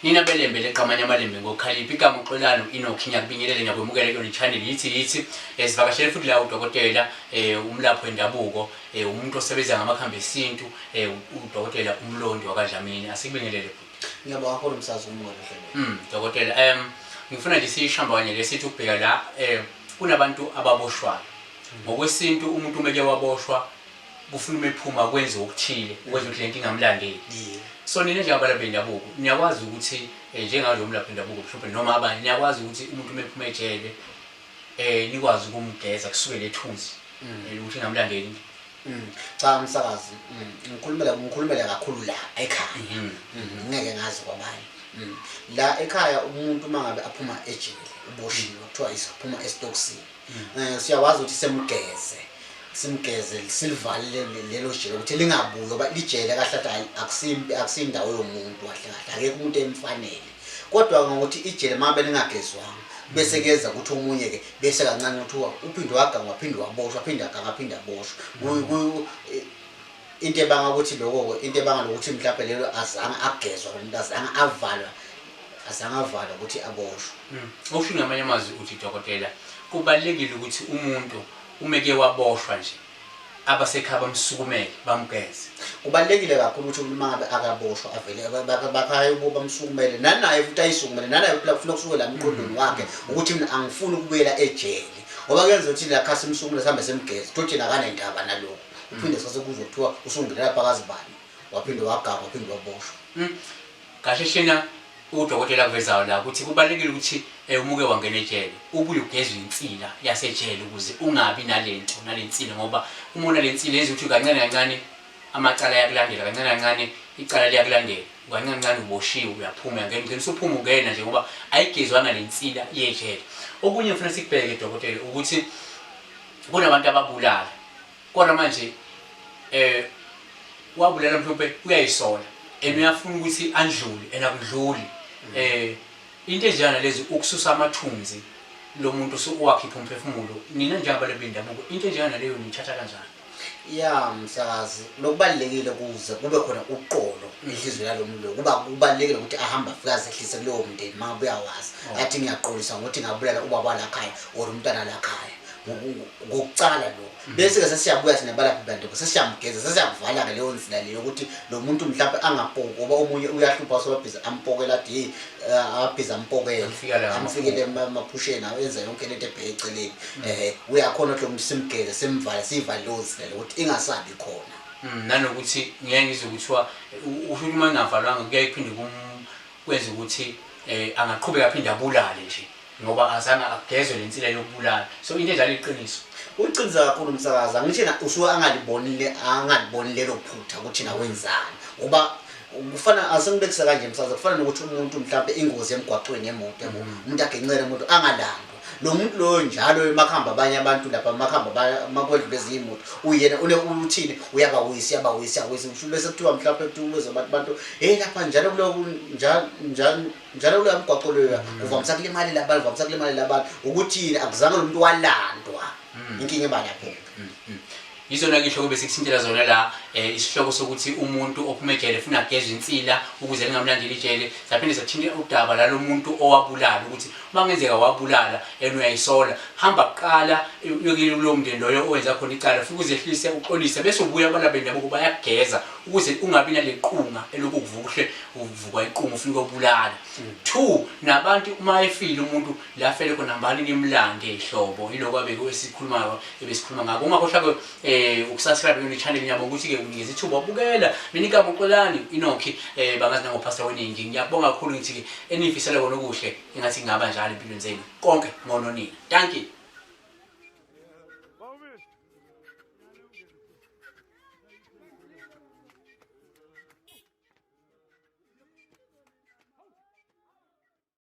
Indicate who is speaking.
Speaker 1: Nina belembe leqamanye amalembe ngokhalipha igama uXolani u-Enoch ngiyakubingelela ngiyakwemukela kuyona i-channel yithi yithi sivakashele futhi la udokotela umlaphi wendabuko umuntu osebenza ngamakhambi esintu udokotela uMlondi wakaDlamini asikubingelele bhuti.
Speaker 2: Ngiyabonga kakhulu msazi ukumukela ohlelweni.
Speaker 1: Dokotela ngifuna nje siyishambanye lesithi ukubheka la kunabantu ababoshwayo ngokwesintu umuntu umeke waboshwa kufuna uma ephuma kwenziwe okuthile ukwenza ukuthi lento ingamlandeli. So nina njengabalaphi bendabuko niyakwazi ukuthi njengalo mlaphi wendabuko mhlawumbe noma abanye niyakwazi ukuthi umuntu uma ephuma ejele nikwazi ukumgeza kusuke lethunzi ukuthi ingamlandeli.
Speaker 2: Cha msakazi, ngikhulumela kakhulu la ekhaya. Ngeke ngazi kwabanye. La ekhaya umuntu uma ngabe aphuma ejele uboshiwe kuthiwa isaphuma esitokisini. Siyakwazi ukuthi semgeze simgeze silivale lelo jele ukuthi lingabuyi ngoba lijele kahle kahle akusimpi akusindawo yomuntu kahle kahle akekho umuntu emfanele kodwa ngokuthi ijele uma lingagezwanga bese kuyeza ukuthi omunye ke bese kancane kuthiwa uphinde waganga waphinde waboshwa aphinde aganga aphinde aboshwa. Into ebanga ukuthi lokho into ebanga lokuthi mhlawumbe lelo azange agezwa lo muntu azange avalwa azange avalwa ukuthi aboshwe.
Speaker 1: Okusho ngamanye amazwi uthi dokotela kubalulekile ukuthi umuntu umeke waboshwa nje abasekhaya bamsukumele bamgeze.
Speaker 2: Kubalulekile kakhulu ukuthi umuntu uma ngabe akaboshwa avele bakhaya kubo bamsukumele nanaye futhi ayisukumele nanaye phela kufuna kusuke la emqondweni wakhe ukuthi mina angifuni ukubuyela ejele ngoba kuyenza ukuthi la khasi simsukumele sihambe simgeze thothi yena akanendaba nalokho uphinde sase kuzwe kuthiwa usungenela phakazibani waphinde waganga waphinde waboshwa.
Speaker 1: Kahle shena udokotela akuvezayo la ukuthi kubalulekile ukuthi umuke wangena ejele ubuye ugezwe insila yasejele ukuze ungabi nalento nalensila ngoba uma unalensila yenza ukuthi kancane kancane amacala ayakulandela kancane kancane icala liyakulandela kancane kancane uboshiwe uyaphuma uyangena ugcina usuphuma ungena nje ngoba ayigezwanga lensila yejele. Okunye ngifuna sikubheke dokotela ukuthi kunabantu ababulala kodwa manje wabulala mhlawumbe uyayisola and uyafuna ukuthi andlule and akudluli into enjena lezi ukususa amathunzi lo muntu uwakhipha umphefumulo nina njengabalaphi bendabuko into enjena naleyo niyithatha kanjani?
Speaker 2: Ya msakazi, lokubalulekile kuze kube khona uqolo enhliziyweni yalo muntu loyo kuba kubalulekile ukuthi ahambe afike azehlise kulowo mndeni uma ngabe uyawazi athi ngiyaqolisa ngokuthi ngabulala ubaba walakhaya or umntwana lakhaya ngokucala lokho bese-ke sesiyabuya thina balaphi bantu sesiyamgeza sesiyakuvala-ke leyo nzila leyo ukuthi lo muntu mhlawumbe angapoki ngoba omunye uyahlupha sobabhizi ampokela athi heyi abhizi ampokele amfikele emaphusheni enza yonke lento ebheke eceleni um uyakhona ukuthi lo muntu simgeze simvale siyivale leyo nzila leyo ukuthi ingasabi khona.
Speaker 1: Nanokuthi ngeke ngizwe kuthiwa usho ukuthi uma ingavalwanga kuyaye kuphinde kwenze ukuthi um angaqhubeka aphinde abulale nje ngoba azange agezwe le nsila yokubulala so into enjalo iqiniso.
Speaker 2: Uqinisa kakhulu umsakazi angithi yena usuke angalibonile angaliboni lelo phutha ukuthi na wenzani ngoba kufana asengibekise kanje msakazi kufana nokuthi umuntu mhlawumbe ingozi emgwaqweni yemoto yabo umuntu agenqele imoto angalandwa lo muntu loyo njalo emakhamba abanye abantu lapha makhamba makwedlula ezinye imoto uyena une uthini uyabawisa uyabawisa uyawisa usho bese kuthiwa mhlawumbe kuthiwa ubeze abantu bantu hey lapha njalo kuloku njalo njalo njalo kuloya mgwaqo loya kuvamisa kulimalela abantu kuvamisa kulimalela abantu ukuthi akuzange lo muntu walandwa inkinga eba lapho.
Speaker 1: Yizona-ke ihloko besikuthintela zona la isihloko sokuthi umuntu ophuma ejele funa agezwe insila ukuze lingamlandeli ijele. Saphinde sathinta udaba lalo muntu owabulala ukuthi uma kungenzeka wabulala and uyayisola hamba kuqala uyokile kulowo mndeni loyo owenza khona icala ufike uzehlise uxolise bese ubuya kubalaphi bendabuko bayakugeza ukuze ungabi nale qunga elokhu kuvukuhle uvukwa iqunga ufuna ukuyobulala. Two, nabantu uma efile umuntu la afele khona hambani nimlande ihlobo yiloko abeke esikhuluma ebesikhuluma ngakho. Ungakhohlwa ke ukusubscribe kule channel ngiyabonga ukuthi ke unikeza ithuba wabukela. Mina igama uXolani Enoch bangazi nango Pastor Weningi. Ngiyabonga kakhulu ngithi ke enifisela kona okuhle engathi kungaba njalo empilweni zenu. Konke ngono nina. Dankie.